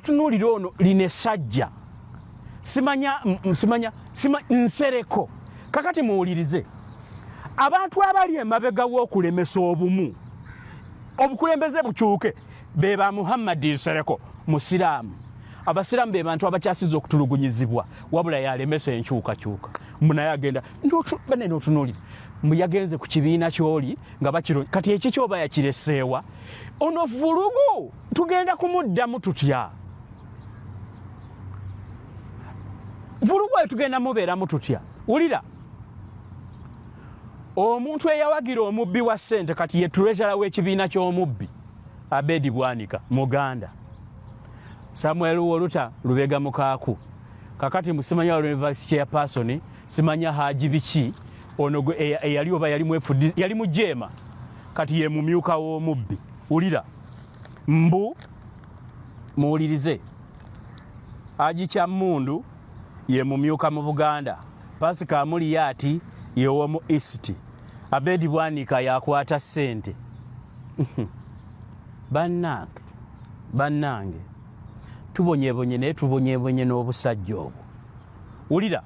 Tunuulira ono lino essajja simanya simanya Nsereko. Kakati muwulirize abantu abali emabega w'okulemesa obumu obukulembeze bukyuke be ba Muhammad Nsereko musiraamu. Abasiraamu be bantu abakyasiza okutulugunyizibwa wabula yalemesa enkyukakyuka. Munaye agenda bane n'otunuulira yagenze ku kibiina ky'oli nga bakiro kati ekikyo oba yakireseewa ono vulugu tugenda kumuddamu tutya? Vulugu oyo tugenda mubeeramu tutya? Wulira omuntu eyawagira omubbi wa ssente kati ye treasurer w'ekibiina ky'omubbi Abedi Bwanika Muganda, Samuel Woluta Lubega Mukaaku, kakati musimanya wa vice chairperson simanya Haji biki ono eyali oba yali mu FD yali mu jeema kati ye mumyuka w'omubbi. Wulira mbu muwulirize Haji Kyammundu ye mumyuka mu Buganda, Pasika Muliyati ye w'omu East, Abedi Bwanika yakwata ssente. Bannange bannange tubonyebonye naye tubonyebonye n'obusajja obwo. Wulira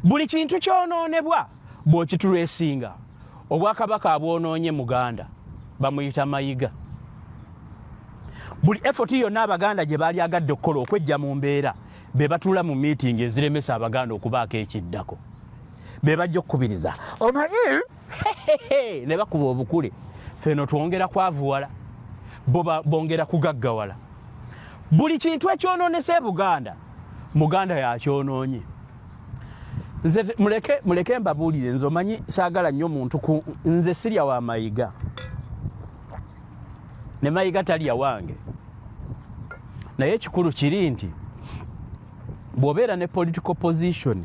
buli kintu kyonoonebwa bw'okituleesinga obwakabaka abwonoonye Muganda bamuyita Mayiga. Buli effort yonna Abaganda gye baali agadde okukola okwejja mu mbeera be batuula mu meeting eziremesa Abaganda okubaako ekiddako be bajja okukubiriza omanyi ne bakuba obukule feno twongera kwavuwala bo bongera kugaggawala. Buli kintu ekyonoonese Buganda Muganda yakyonoonye. Nze muleke mbabuulire nze omanyi saagala nnyo muntu nze sirya wa Mayiga ne Mayiga talya wange, naye ekikulu kiri nti bw'obeera ne political position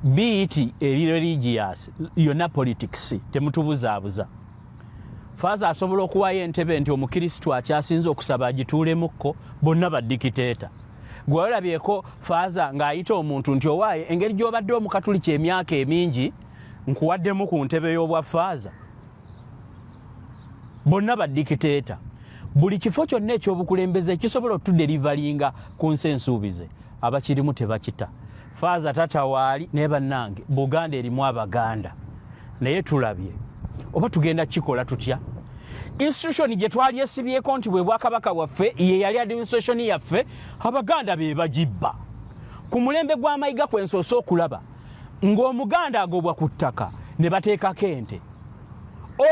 be it eri religious yonna politics temutubuzaabuza. Faaza asobola okuwaayo entebe nti omukristu akyasinze okusaba agituulemukko bonna badikiteeta. Gwe olabyeko faaza ng'ayita omuntu nti owaaye engeri gy'obadde omukatuliki emyaka emingi nkuwaddemu ku ntebe y'obwa faaza. Bonna badikiteeta. Buli kifo kyonna ekyobukulembeze ekisobola otuderivalinga ku nsi ensuubize abakirimu tebakita. Faaza tatawaali naye bannange Buganda erimu Abaganda naye tulabye oba tugenda kikola tutya? Institution gye twali esibyeko nti bwe bwakabaka bwaffe ye yali administration yaffe Abaganda be bagibba. Ku mulembe gwa Mayiga kwe nsoose okulaba ng'Omuganda agobwa ku ttaka ne bateekako ente.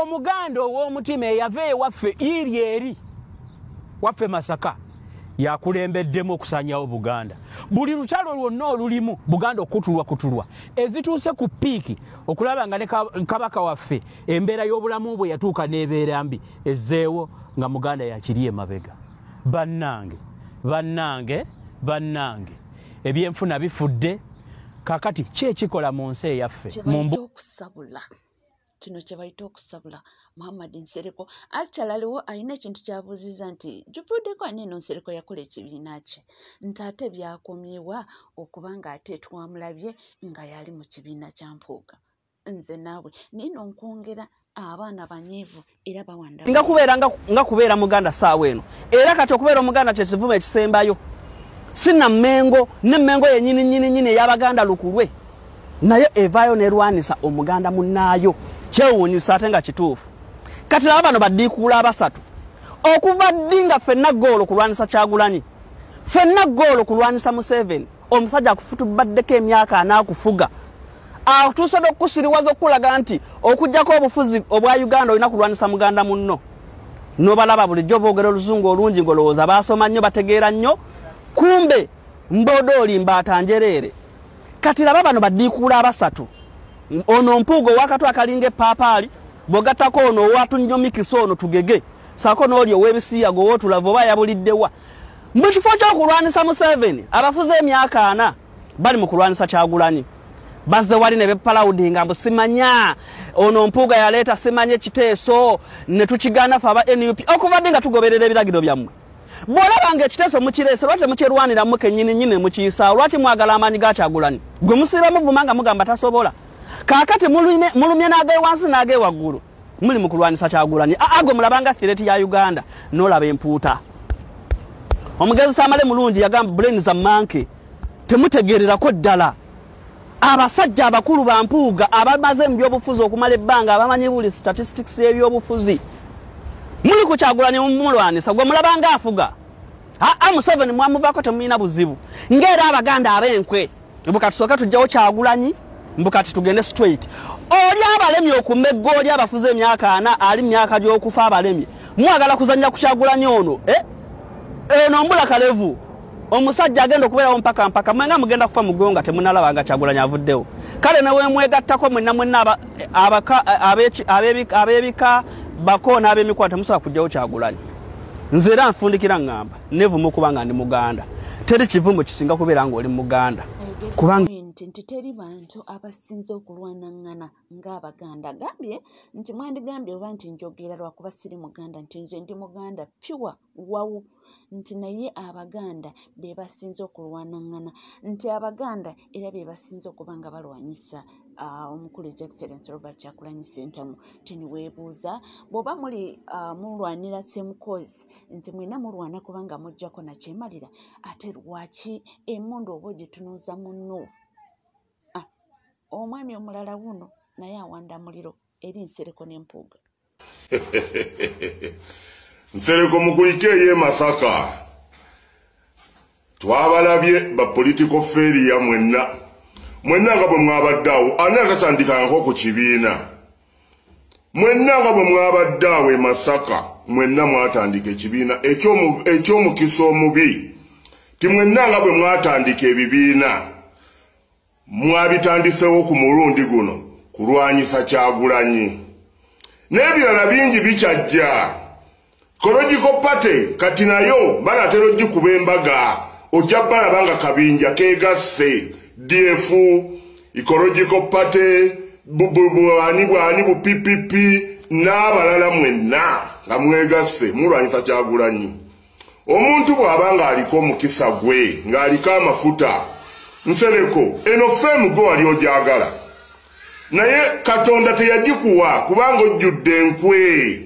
Omuganda ow'omutima eyava ewaffe iri eri waffe Masaka yakulembeddemu okusaanyawo Buganda. Buli lutalo lwonna olulimu Buganda okutulwa kutulwa ezituuse ku piiki okulaba nga ne kabaka waffe embeera y'obulamu bwe yatuuka n'ebeera mbi ezzeewo nga Muganda yakiri emabega. Bannange bannange bannange ebyenfuna bifudde. Kakati ki ekikola mu nsi eyaffe? Okusabula kino kye bayita okusabula. Muhammad Nsereko actually aliwo alina ekintu kyabuuziza nti givuddeko ani eno Nsereko yakola ekibiina kye nti ate byakomyewa okuba nga ate twamulabye nga yali mu kibiina kya Mpuuga. Nze naawe nino nkwongera abaana banyiivu era bawanda nga kubeera nga kubeera Muganda saawa eno. Era kati okubeera Omuganda kye kivumo ekisembayo. Sina Mmengo ne Mmengo yennyini nnyini nnyini ey'Abaganda lukulwe naye evaayo nerwanisa Omuganda munnaayo. Kyewuunyisa ate nga kituufu. Kati laba bano baddiikuula abasatu okuva ddi nga ffenna goolo kulwanisa Kyagulanyi, ffenna goolo kulwanisa Museveni. Omusajja akufutubaddeko emyaka anaakufuga atuuse n'okukusiriwaza okulaga nti okuggyako obufuzi obwa Uganda olina kulwanisa Muganda munno. N'obalaba bulijjo boogera oluzungu olungi ng'olowooza baasoma nnyo bategeera nnyo, kumbe mbodooli mbaata njereere. Kati laba bano baddiikuula abasatu ono Mpuuga owakatu akalinga epaapaali bw'ogattako ono owatunyomikisa ono tugege saako n'oli ow'ebisiyago owootulava oba yabuliddewa. Mu kifo ky'okulwanisa Museveni abafuze emyaka ana bali mu kulwanisa Kyagulanyi. Bazze wali ne bepalawudinga mbu simanya ono Mpuuga yaleeta simanya ekiteeso ne tukigaana ffe aba NUP okuva ddi nga tugoberera ebiragiro byammwe. Bw'olaba nga ekiteeso mukireese lwaki temukyerwaniramu kennyini nnyini mukiyisaawo? Lwaki mwagala amaanyi ga Kyagulanyi? Gwe musiiba muvuma nga mugamba tasobola. Kaakati mulumye n'agewansi n'agewaggulu muli mu kulwanisa Kyagulanyi. Ago mulabanga threat ya Uganda n'olaba empuuta. Omugezi Tamale Mulungi yagamba brains a monkey. Temutegererako ddala. Abasajja abakulu ba Mpuuga abamaze mu byobufuzi okumala ebbanga, abamanyi buli statistics y'ebyobufuzi, muli ku Kyagulanyi mumulwanisa. Gwe mulabanga afuga. Aa, Museveni mwamuvaako, temulina buzibu. Ng'era Abaganda ab'enkwe, mbu kati tusooke tujjawo Kyagulanyi, mbu kati tugende straight. Oli abalemye okumegga, oli abafuze emyaka 40, ali mu myaka gy'okufa, abalemye. Mwagala kuzannya ku Kyagulanyi ono, eh? Eno mbula kalevu, omusajja agenda okubeerawo mpaka mpaka. Mwenga mugenda kufa mugwewo nga temunalaba nga Kyagulanyi avuddewo. Kale newemwegattako mwenna mwenna, ab'ebika bako n'ab'emikwano, temusobola kugjawo Kyagulanyi. Nze era nfundikira ŋŋamba nevuma okuba nga ndi Muganda. Teri kivumo kisinga kubeera ng'oli Muganda, kubanga nti teri bantu abasinze okulwanaŋŋana ng'Abaganda. Gambye nti mwandigambye oba nti njogera lwakuba siri Muganda, nti nze ndi Muganda pure wawu, nti naye Abaganda be basinze okulwanaŋŋana, nti Abaganda era be basinze okuba nga balwanyisa omukulu His Excellence Robert Kyagulanyi Ssentamu. Teniweebuuza bw'oba muli mulwanira same cause, nti mwena mulwana kubanga mujjako nakyemalira, ate lwaki emmundu oba ogitunuuza munno? Omwami omulala wuno naye awanda muliro eri Nsereko n'Empuuga. Nsereko, mukulike eyo Masaka. Twabalabye ba political failure mwenna mwenna nga bwe mwabadde awo. Ani atatandikangako ku kibiina? Mwenna nga bwe mwabadde awo e Masaka, mwenna mwatandika ekibiina. Ekyomukisa omubi ti mwenna nga bwe mwatandika ebibiina, mwabitandisewo ku mulundi guno kulwanyisa Kyagulanyi. N'ebirala bingi bikyajja. Ecological Party kati nayo banatera ogikuba embaga. Ojja balaba nga kabinja kegasse, DF, Ecological Party, bwani bwani bu PPP n'abalala, mwenna nga mwegasse mulwanyisa Kyagulanyi. Omuntu bw'aba ng'aliko omukisa gwe, ng'aliko amafuta, Nsereko, eno fame gwe wali ogyagala, naye Katonda teyagikuwa kubanga ojjudde enkwe,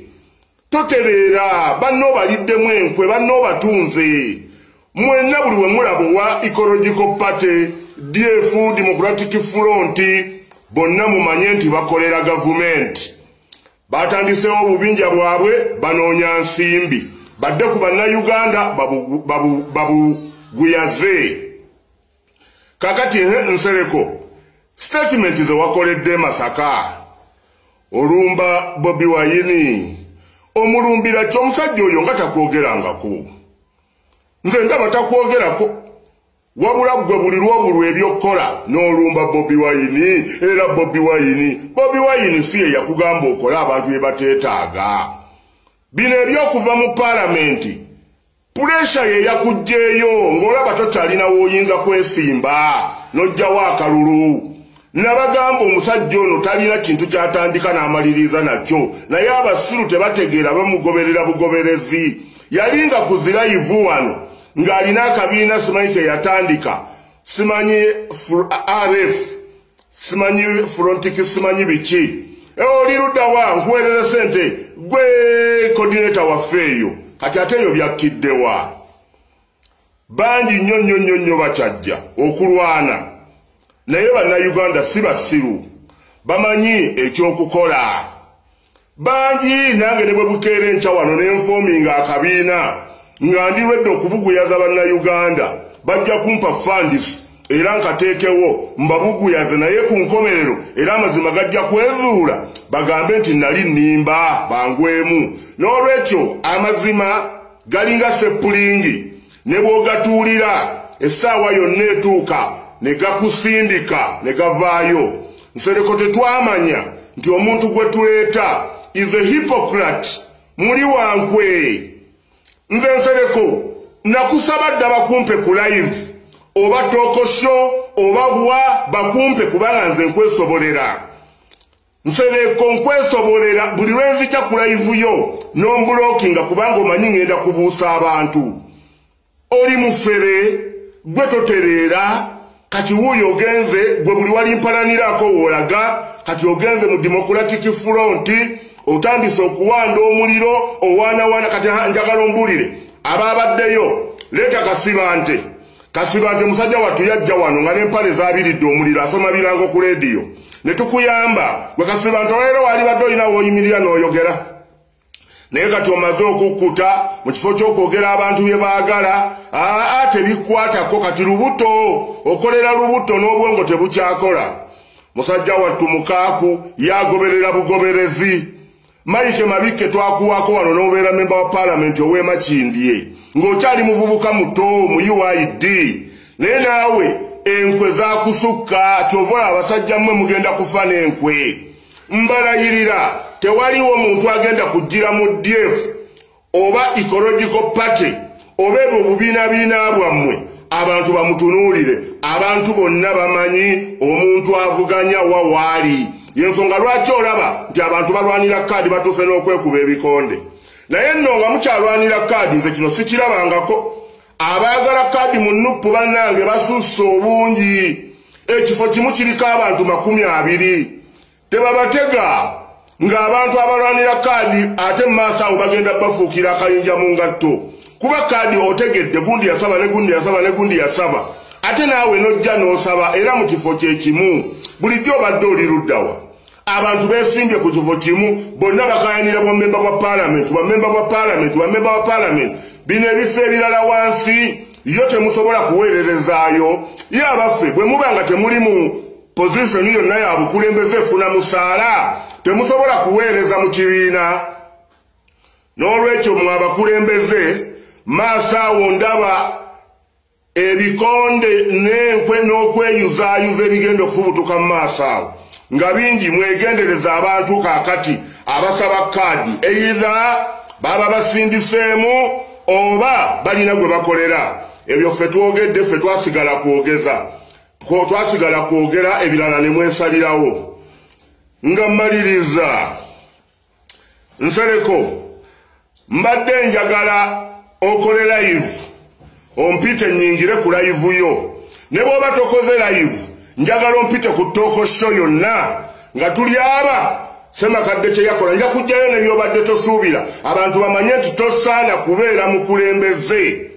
totereera. Banno baliddemu enkwe, banno batunze mwenna. Buli we mulaba owa Ecological Party, DF, Democratic Front, bonna mumanye nti bakolera gavumenti. Batandisewo obubinja bwabwe, banoonya nsimbi badde ku Bannayuganda babuguyaze. Kakati Nsereko, statement ze wakoledde Masaka, olumba Bobi Wine, omulumbira ki omusajja oyo nga takwogerangako? Nze ndaba takwogerako, wabula gwe buli lwobulwa ebyokukola n'olumba Bobi Wine. Era Bobi Wine, Bobi Wine si ye yakugamba okole abantu bye bateetaaga. Bino ebyokuva mu paalamenti, pressure ye yakuggyeeyo ng'olaba tokyalina w'oyinza kwesimba, n'ojjawo akalulu. Nabagamba omusajja ono talina kintu kyatandika n'amaliriza nakyo, naye abasiru tebategeera, bamugoberera bugoberezi. Yali nga ku zirayivu wano ng'alina akabiina, simanyi ke yatandika, simanyi RF, simanyi Frontik, simanyi biki. Oli luddawa? Nkuweereza sente, gwe coordinator waffe eyo. Kati ate ebyo byakkiddewa? Bangi nnyo nnyo nnyo nnyo bakyajja okulwana, naye Bannayuganda si basiru, bamanyi ekyokukola. Bangi nange ne bwe bukeera enkya wano nenfoominga akabiina nga ndi lwedde okubuguyaza Bannayuganda, bajja kumpa funds era nkateekewo mbabuguyaze, naye ku nkomerero era amazima gajja kwezuula, bagambe nti nali nnimba, bangwemu. N'olwekyo amazima galinga seppulingi, ne bw'ogatuulira essaawa yonna etuuka ne gakusindika ne gavaayo. Nsereko, tetwamanya nti omuntu gwe tuleeta is a hypocrite, muli wankwe. Nze Nsereko nakusaba dda bakumpe ku live oba talk show oba bwa bakumpe, kubanga nze nkwesobolera. Nsereko, nkwesobolera. Buli lwenzija ku live yo nombulokinga kubanga omanyi ngenda kubuusa abantu. Oli mufere gwe, totereera. Kati wuuyo ogenze, gwe buli wali mpalanirako woolaga. Kati ogenze mu Democratic Front, otandise okuwanda omuliro, owaanawaana. Kati njagala ombulire, abaabaddeyo Leeta Kasibante. Kasibante musajja wattu yajja wano nga n'empale zaabiridde omuliro, asoma birango ku leediyo, ne tukuyamba. Gwe Kasibante olwaleero wali badde olina w'oyimirira n'oyogera, naye kati omaze okukkuta mu kifo ky'okwogera abantu bye baagala. Aa, tebikwatako. Kati lubuto, okolera lubuto n'obwongo tebukyakola. Musajja wattu mukaaku yagoberera bugoberezi. Mike Mabike, twakuwako wano n'obeera memba wa paalamenti ow'e Makindye ng'okyali muvubuka muto mu UYD, naye naawe enkwe zakusukka. Kyova olaba abasajja mmwe mugenda kufa n'enkwe. Mbalayirira, tewaliwo muntu agenda kujjira mu DF oba Ecological Party oba ebyo obubiinabiina bwammwe abantu bamutunuulire. Abantu bonna bamanyi omuntu avuganya wa waali. Yensonga lwaki olaba nti abantu balwanira kaadi, batuuse n'okwekuba ebikonde. Naye nno nga mukyalwanira kaadi, nze kino sikirabangako. Abaagala kaadi mu NUP, bannange, basusse obungi. Ekifo kimu kiriko abantu 20. Tebabatega ng'abantu abalwanira kaadi, ate mu maaso awo bagenda bafuukira akayinja mu ngatto. Kuba kaadi otegedde, gundi yasaba ne gundi yasaba ne gundi yasaba, ate naawe n'ojja n'osaba era mu kifo kye kimu. Bulijjo obadde oli luddawa? Abantu beesimbye ku kifo kimu, bonna bakayanira bwamemba bwa paalamenti, bwamemba bwa paalamenti, bwamemba bwa paalamenti. Bino ebifo ebirala wansi yo temusobola kuweererezaayo. Ye abaffe, bwe muba nga temuli mu position yonna ya bukulembeze efuna musaala, temusobola kuweereza mu kibiina. N'olwekyo mwe abakulembeze, maaso awo ndaba ebikonde n'enkwe n'okweyuzaayuza ebigenda okufubutuka mu maaso awo nga bingi. Mwegendereza abantu kaakati abasaba kaadi, either baba basindiseemu oba balina gwe bakolera. Ebyo ffe twogedde, ffe twasigala kwogeza, twasigala kwogera, ebirala ne mwesalirawo. Nga mmaliriza, Nsereko, mbadde njagala okole live, ompite nyingire ku live yo. Ne bw'oba tokoze live, njagala ompite ku talk show yonna nga tuli aba Semakadde kye yakola. Nja kujjayo ne by'obadde tosuubira, abantu bamanye nti tosaana kubeera mukulembeze.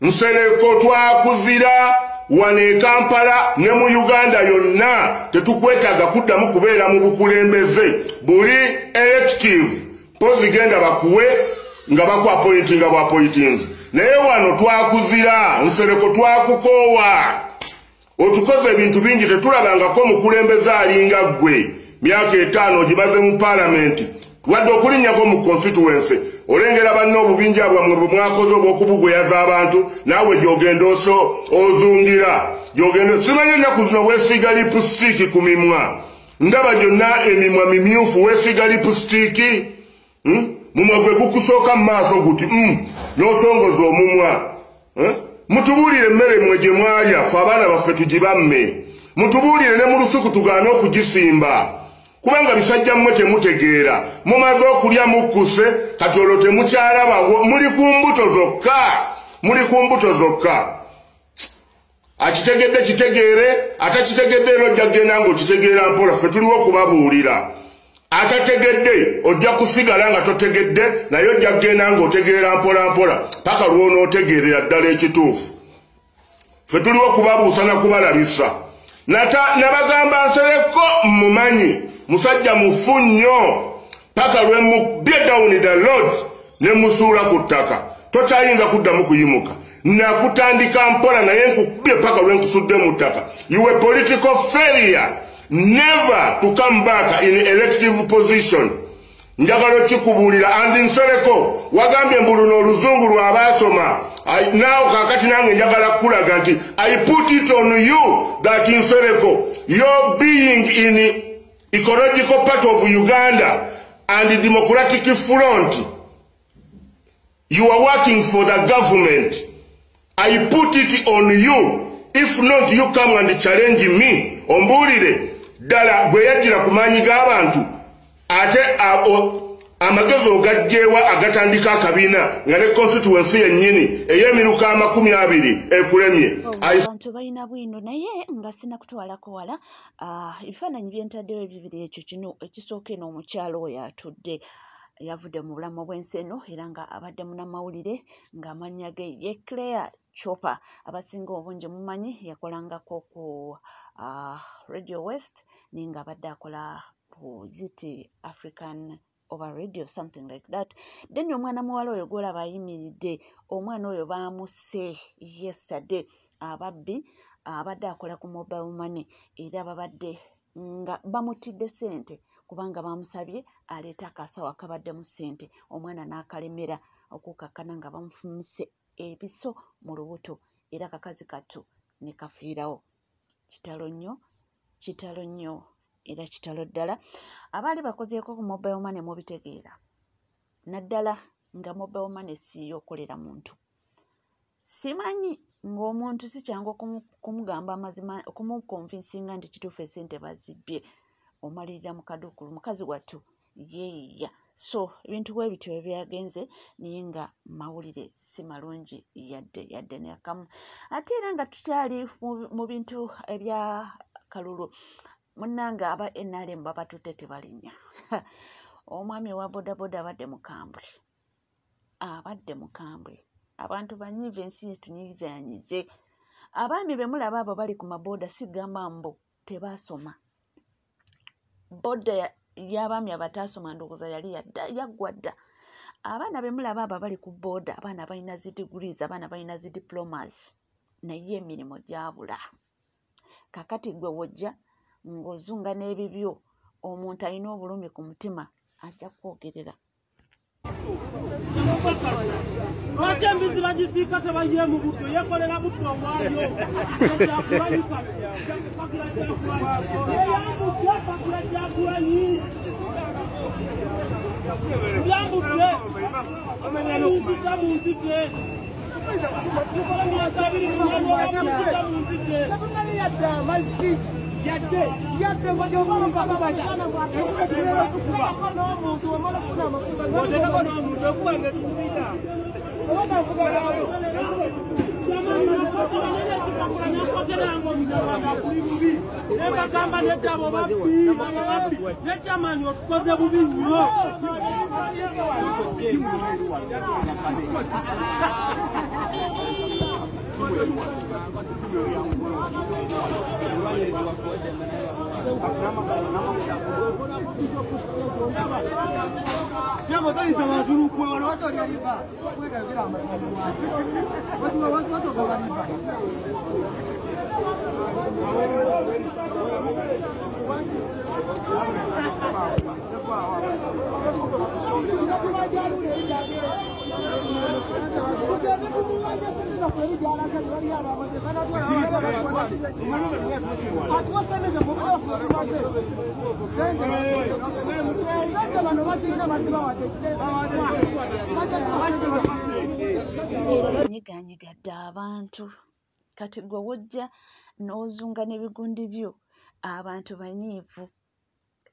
Nsereko, twakuzira wano e Kampala ne mu Uganda yonna, tetukwetaaga kuddamu kubeera mu bukulembeze buli elective. Pozi genda bakuwe nga baku appointinga bwa appointings, naye wano twakuzira. Nsereko, twakukoowa, otukoze ebintu bingi, tetulabangako omukulembeze alinga ggwe. Myaka 5 ogimaze mu paalamenti, wadde okulinnyako mu constituency. Olengera banna obubinja bwammwe bwe mwakoze obw'okubugweyaza abantu, naawe gy'ogenda oso ozungira gy'ogenda. Simanyi ennaku zino weesiiga lipstick ku mimwa, ndaba gyonna emimwa mimyufu. Weesiiga lipstick, Mumwa gwe gukusooka mu maaso guti, n'osongoza omumwa, eh? Mutubuulire emmere mmwe gye mwalya, ffe abaana baffe tugibamme. Mutubuulire ne mu lusuku tugaane okugisimba, kubanga bisajja mmwe temutegeera. Mumaze okulya mukkuse, kati olwo temukyalabawo, muli ku mbuto zokka, muli ku mbuto zokka. Akitegedde kitegeere, atakitegedde era ojja kugenda ng'okitegeera mpola. Ffe tuliwo okubabuulira. Atategedde ojja kusigala nga totegedde, naye ojja kugenda ng'otegeera mpola mpola paka lw'onootegeerera ddala ekituufu. Ffe tuliwo kubabuusa na kubalabisa. Nabagamba Nsereko mumanyi musajja mufu nnyo, paka lwe mukubye down the road ne musuula ku ttaka, tokyayinza kuddamu kuyimuka. Nakutandika mpola, naye nkukubye paka lwe nkusudde mu ttaka. You a political failure, never to come back in elective position. Njagala okikubuulira. And Nsereko, wagambye mbu luno oluzungu lw'abaasoma. Naawe kakati nange njagala kukulaga nti I put it on you that Nsereko, your being in Ecological Party of Uganda and Democratic Front, you are working for the government. I put it on you. If not, you come and challenge me. Ombuulire ddala gwe yajjira ku maanyi g'abantu, ate amagezi ogajjeewa agatandika akabiina nga ne constituency yennyini ey'emiruka 20 ekulemye? Abantu balina bwino, naye nga sinakutwalako wala, ebifaananyi byentaddewo ebibiri, ekyo kino ekisooka, eno omukyalo oyo atudde. Yavudde mu bulamu bw'ensi eno era nga abadde munnamawulire ng'amannya ge ye Claire Chopper. Abasinga obungi mumanyi yakolangako ku Radio West naye ng'abadde akola ku Ziti African oba radio, something like that. Then omwana muwala oyo gw'olaba ayimiridde, omwana oyo baamuse yesterday ababbi. Abadde akola ku mobile money era babadde nga bamutidde ssente kubanga bamusabye aleete akasawo akabaddemu ssente, omwana n'akalemera okukakkana nga bamufumise ebiso mu lubuto era akakazi kattu ne kafiirawo. Kitalo nnyo, kitalo nnyo era kitalo ddala. Abaali bakozeeko ku mobile money mubitegeera, naddala nga mobile money si y'okolera muntu. Simanyi ng'omuntu si kyangu kumugamba amazima, okumukonvinsinga nti kituufu essente bazibbye, omalirira mu kaduukulu mukazi wattu yeeyiya. So ebintu bwe bityo byagenze naye nga mawulire si malungi yadde yadde nakamu. Ate era nga tukyali mu bintu ebya kalulu, munnange aba NRM babatutte tebalinnya. Omwami owa bodaboda abadde mukambwe, abadde mukambwe. Abantu banyiivu, ensi tunyiizanyize. Abaami be mulaba abo bali ku maboda sigamba mbu tebaasoma. Boda y'abaami abataasoma ndowooza yali yaggwa dda. Abaana be mulaba abo bali ku boda, abaana balina zi degrees, abaana balina zi diplomas, naye emirimu gyabula. Kakati gwe wojja ng'ozunga n'ebibyo, omuntu alina obulumi ku mutima ajja kwogerera. Lwaki embizi bagisiika tebagiye mu butto, yeekolera butto obwayo. Eyambudde pakula Kyagulanyi. Byambudde munzita munzite. Mu nzite. Yadde yadde Nebagamba nedda abo babbi, ne chairman otukoze bubi nnyo. Nyiganyiga dda abantu. Kati gwe wojja n'ozunga n'ebigundi byo, abantu banyiivu.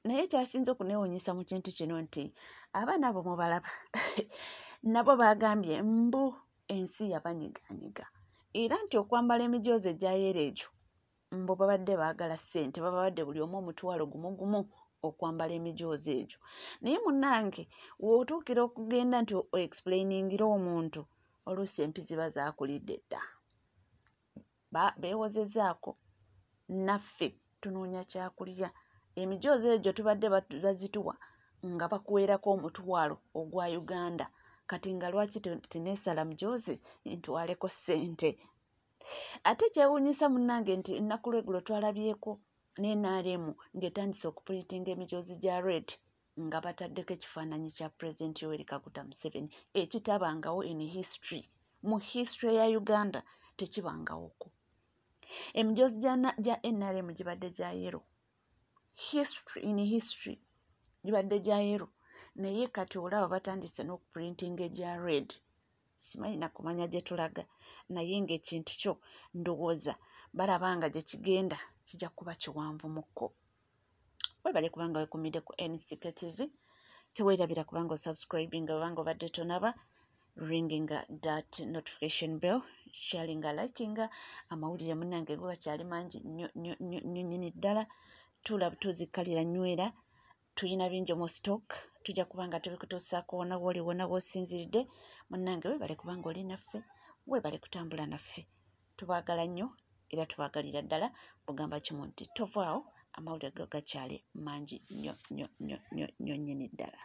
Naye kyasinze okuneewuunyisa mu kintu kino nti abaana abo mubalaba nabo bagambye mbu ensi yabanyiganyiga, era nti okwambala emijoozi egya yero egyo mbu babadde baagala ssente, babadde buli omu omutwalo gumu gumu okwambala emijoozi egyo. Naye munnange w'otuukira okugenda nti oexplainingira omuntu, oluusi empi ziba zaakulidde dda. Beewozezaako naffe tunoonya kyakulya. Emijoozi egyo tubadde bazituwa nga bakuweerako omutwalo ogwa Uganda. Kati nga lwaki teneesala mujoozi ntwaleko ssente? Ate kyewuunyisa munnange nti ennaku lw'eggulo twalabyeko ne NRM ng'etandise okuprintinga emijoozi gya red nga bataddeko ekifaananyi kya Pulezidenti Yoweri Kaguta Museveni, ekitabangawo in history. Mu history ya Uganda tekibangawoko. Emijoozi gya NRM gibadde gya yero. History in history gibadde gya yero. Naye kati olaba batandise n'okuprintinga egya red. Simanyi nakumanya gye tulaga, naye ng'ekintu kyo ndowooza balaba nga gye kigenda kijja kuba kiwanvumukko. Webale kubanga weekumidde ku NCK TV. Teweerabira kubanga osubscribinga obanga obadde tonaba, ringinga that notification bell, sharinga, likinga. Amawulire munnange go gakyali mangi nnyo nnyo nnyo nnyo nnyini ddala. Tuula butuuzi kkalira nywera. Tulina bingi mu stock, tujja kuba nga tubikutuusaako wonna wooli, wonna w'osinziridde. Munnange, weebale kubanga oli naffe, weebale kutambula naffe. Tubaagala nnyo era tubaagalira ddala. Bugamba kimu nti tovaawo, amawulire go gakyali mangi nnyo nnyo nnyo nnyo nnyo nnyini ddala.